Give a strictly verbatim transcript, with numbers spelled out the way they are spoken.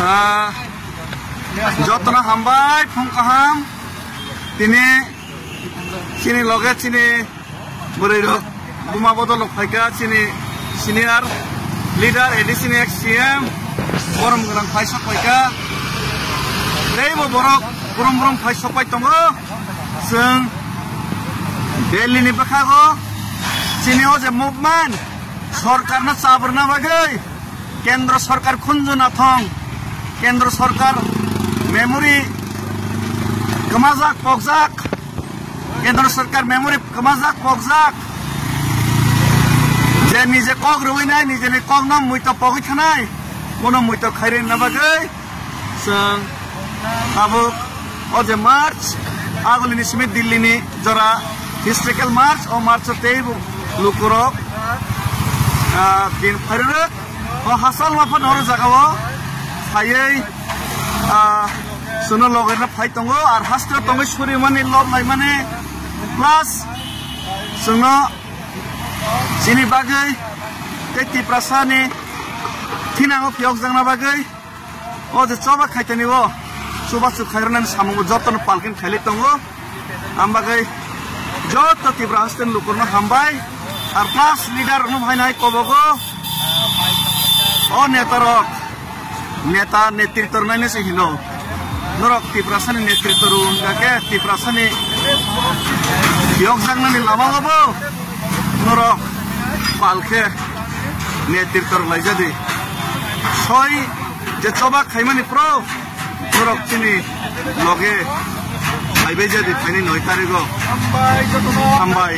Ah, jotono hambai, phung kaham. Tini chini loge chini bwrwi rok buma bodol rok phaikha, chini senior leader, A D C ni ex C M, borom gwnang phaisok phaikha. Teibo borok brum brum phaisok pai tongo. Chwng Delhi ni bwkhago chini o je movement, sorkarno chabrwna bagwi, Kendra Sarkar khunju nathong, Kendra Sarkar memory kwmajak pokjak, Kendra Sarkar memory kwmajak pokjak, je nije kok rwui nai, nijeni kokno muito pogwi thanai, bono muito khairwi na bagwi chwng tabuk o je March, agulini simi Delhi ni jora historical March, o March o teibo lukurok, ah, din phairwrwk. O hachal ma phano oro jagao phaiwi, ah, chwngno logerna phai tongo, ar haste tongwi suri mani, lob lai mani, plus chwngno chini bagwi tei Tiprasani thinango phiyokjakna bagwi o je choba khaitani o chubachu khairoknani samungo jotono palkeng khailai tongo. Ambagwi joto Tripura haste ni lukurokno hambai. Ar plus leader rokno phainai kobogo. O neta rok, neta netritwa rwnai se hino. Norok Tiprasani netritwa rw wngkha khe Tiprasani yokjaknani lama obo norok pal khe netritwa rw laijadi. Soi je choba khaimani pro Norok chini loge phaibai jadi phaini noi tarigo. Hambai.